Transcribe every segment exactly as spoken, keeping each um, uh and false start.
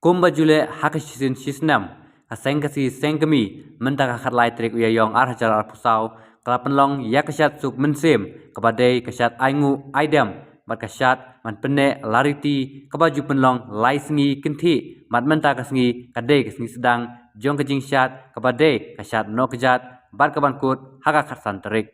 Kumba ju leh ha ka shisien shisnem, ka Seng Khasi Seng Kmie mynta ka khatlai tarik u Ïaïong ar hajar arphew saw ka la pynlong ïa ka shad suk mynsiem kaba dei ka shad ai nguh ai dem bad ka shad ban pynneh la riti kaba ju pynlong lai sngi kynthih bad mynta ka sngi ka dei ka sngi sdang jong ka jingshad kaba dei ka shad noh kjat bad kaban kut ha ka khatsan tarik.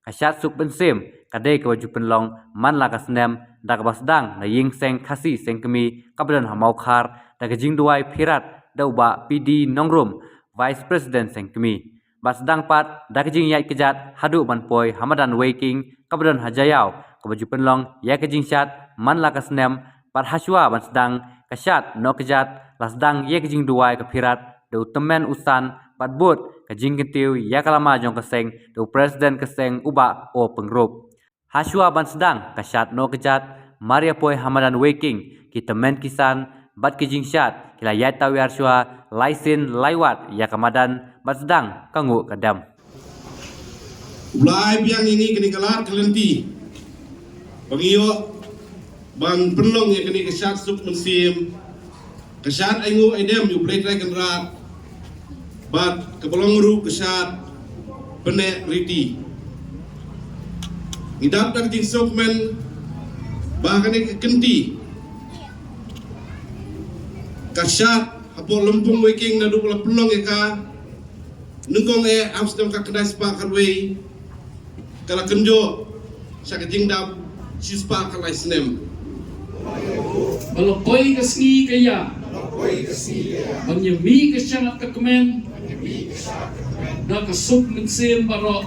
Ka shad suk mynsiem ka dei kaba ju pynlong man la ka snem da kaba sdang na Ïing Seng Khasi Seng Kmie kaba don ha Mawkhar da ka jingduwai phirat da u Bah P D Nongrum, Vice President Seng Kmie. Bad sdang pat da ka jingïaid kjat haduh ban poi ha madan Weiking kaba don ha Jaïaw kaba ju pynlong ïa ka jingshad man la ka snem bad hashwa ban sdang ka shad noh kjat la sdang ïa ka jingduwai ka phirat da u tymmen u san bad bud ka jingkyntiew ïa ka lama jong ka seng da u President ka seng u Bah O Pyngrope. Hashwa ban sdang ka shad noh kjat mar ïa poi ha madan Weiking ki tymmen ki san bad ki jingshad ki la ïaid tawiar shwa lai sien lai wat ïa ka madan bad sdang ka nguh ka dem. U Blai biang ïa ngi kane ka lad ka lynti ba ngi ïoh ban pynlong ïa kane ka shad suk mynsiem, ka shad ai nguh ai dem ïa U Blei Trai Kynrad bad kaba long ruh ka shad pynneh riti. Ngi dap da ka jingsngewkmen ba kane ka kynti ka shad hapoh Lympung Weiking naduh ba la pynlong ïa ka nyngkong eh ha u snem khatkhyndai spah khatwei ka la kynjoh sha ka jingdap shispah khatlai snem. Ba la poi ka sngi ka ïa ban ïa mih ka shad ka kmen da ka suk mynsiem baroh.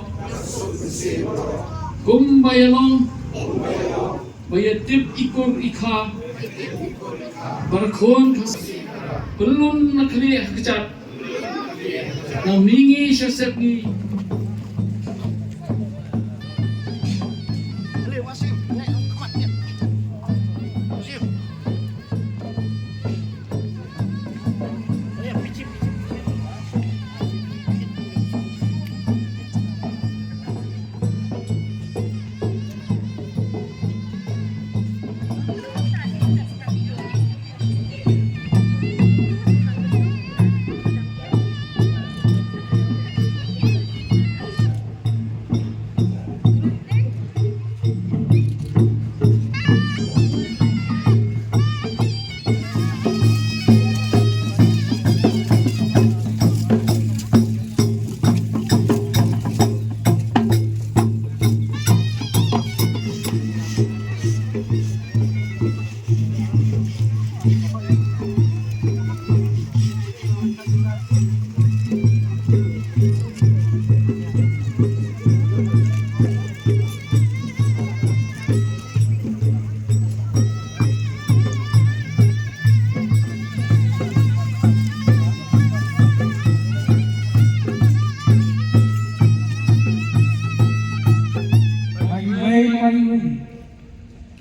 Kumba ïa long ba ïa tip i kur i kha ba la khun ka pynlun na khlieh ka jat. Na mihngi sha sepngi.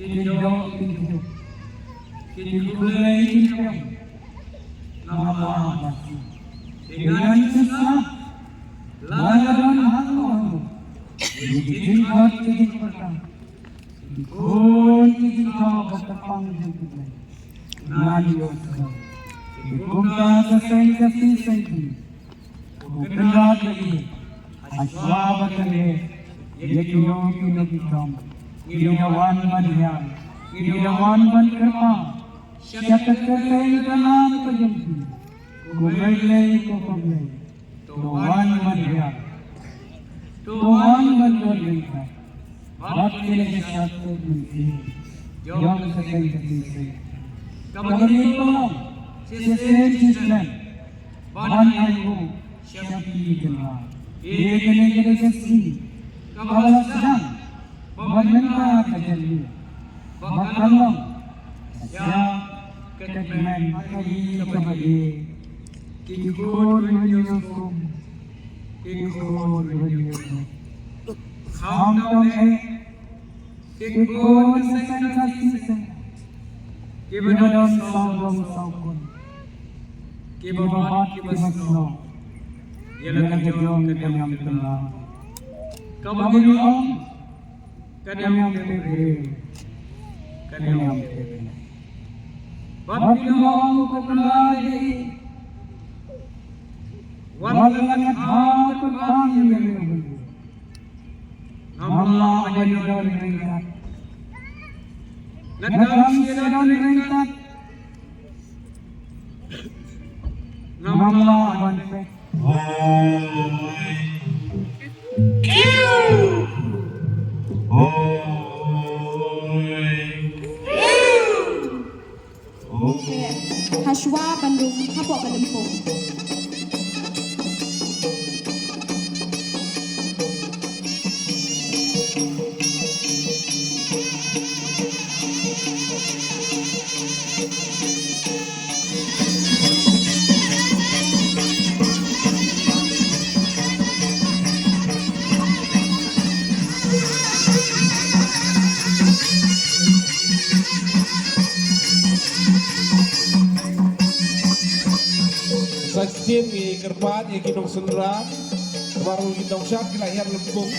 Kin ïoh kin ïoh. Kin khublei kin ïoh. Namar ba kin ngan shisha la la don hangne hangne. Kin khot kin pyrta. Kin khot kin khot ba ka pang jong ki blei. Ngan ïoh shisha. Kin kumta ka seng ka seng seng ki. Kynrad lei, hashwa ba ka leh ïa kino kino ki kam, ngi da wan ban hiar, ngi da wan ban kyrpad sha ka kyrteng ka nam ka jong ki. Ko Blei, ko Blei, to wan ban hiar, to wan ban don ryngkat. Bad kine ki shad suk mynsiem jong ka seng ka seng. Kaba ngi pynlong shisien shisnem ban ai nguh sha phi kynrad. Ïa kane ka dei ka sngi kaba la sdang ba mynta ka jingïaid ba ka long sha ka kmen ka ri kaba ïeit. Ki khun Hynñiewskum, ki khun Hynñiewskum. Khamtam eh ki khun seng Khasi seng kiba don saw dong saw khun, kiba bat kiba snoh ïa la ka jong ka niam tynrai. Kaba ngi ong ka niam tynrai, ka niam tynrai. Wat ki long ko kala dei. Wat la ngat ha ko tang ye. Ngam lah ban don ryngkat. Ngat dang sdang ryngkat. Ngam lah ban peit. Hoi. Kiu. Hoi. Kiu. Hoi. Hashwa ban rung hapoh ka lympung. Sa shisien ngi kyrpad ïa ki nongshynrang, kaba ruh ki nongshad ki la hiar lympung.